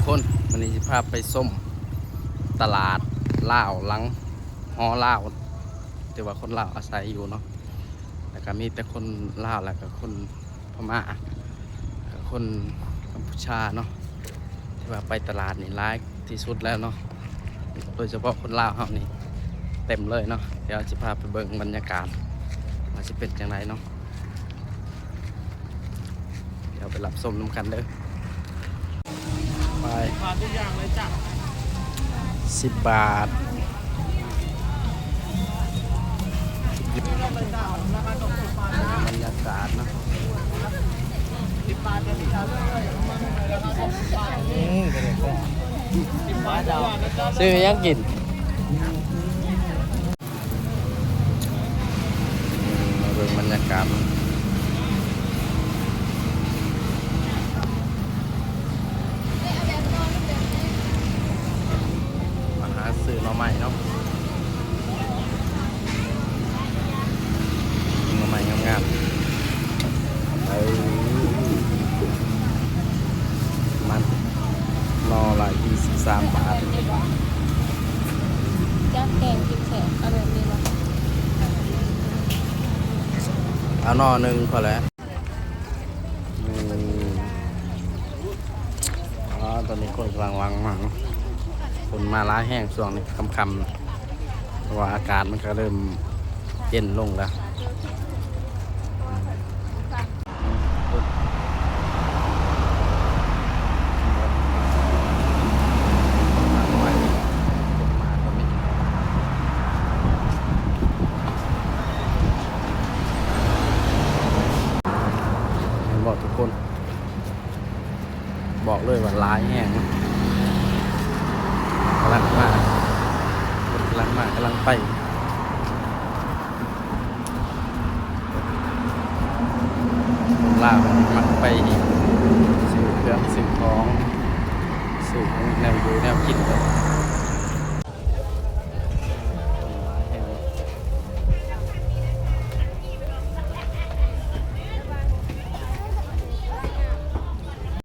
ຄົນ ມື້ນີ້ຊິພາໄປຊົມຕະຫຼາດລາວ ຫຼັງຫໍລາວ ທີ່ວ່າຄົນລາວອາໄສຢູ່ເນາະ ແລ້ວກະມີແຕ່ຄົນລາວ ແລ້ວກະຄົນພະມ້າ ແລ້ວກະຄົນກຳປູຊາເນາະ ທີ່ວ່າໄປຕະຫຼາດນີ້ຫຼາຍທີ່ສຸດແລ້ວເນາະ ໂດຍສະເພາະຄົນລາວເຮົານີ້ເຕັມເລີຍເນາະ. ດຽວຊິພາໄປເບິ່ງບັນຍາກາດວ່າຊິເປັນຈັ່ງໃດເນາະ. ດຽວໄປຮັບຊົມນຳກັນເດີ. ໄປ ສິບບາດ ບັນຍາກາດເນາະ. ອືມ ຊື້ຫຍັງກິນ? ມາເບິ່ງບັນຍາກາດ ມາຫາຊື້ໜໍ່ໄມ້ເນາະ ໜໍ່ໄມ້ງາມໆ. ເອີ ມັນໜໍ່ລະຊາວສາມບາດ ຈັບແກງກິນແຊບ ເອົາແບບນີ້ບໍ່? ເອົາໜໍ່ໜຶ່ງພໍແລ້ວ. ອືມ ອໍ ຕອນນີ້ຄົນກຳລັງຫຼັ່ງມາເນາະ ຄົນມາຫຼາຍແຮງຊ່ວງນີ້ຄ່ຳໆ ເພາະວ່າອາກາດມັນກະເລີ່ມເຢັນລົງແລ້ວ. ເຫັນບໍ່ທຸກຄົນ? ບອກເລີຍວ່າຫຼາຍແຮງ ກຳລັງມາ ກຳລັງມາ ກຳລັງໄປ. ຄົນລາວມັກໄປຊື້ເຄື່ອງຊື້ຂອງ ຊື້ຂອງແນວຢູ່ແນວກິນ.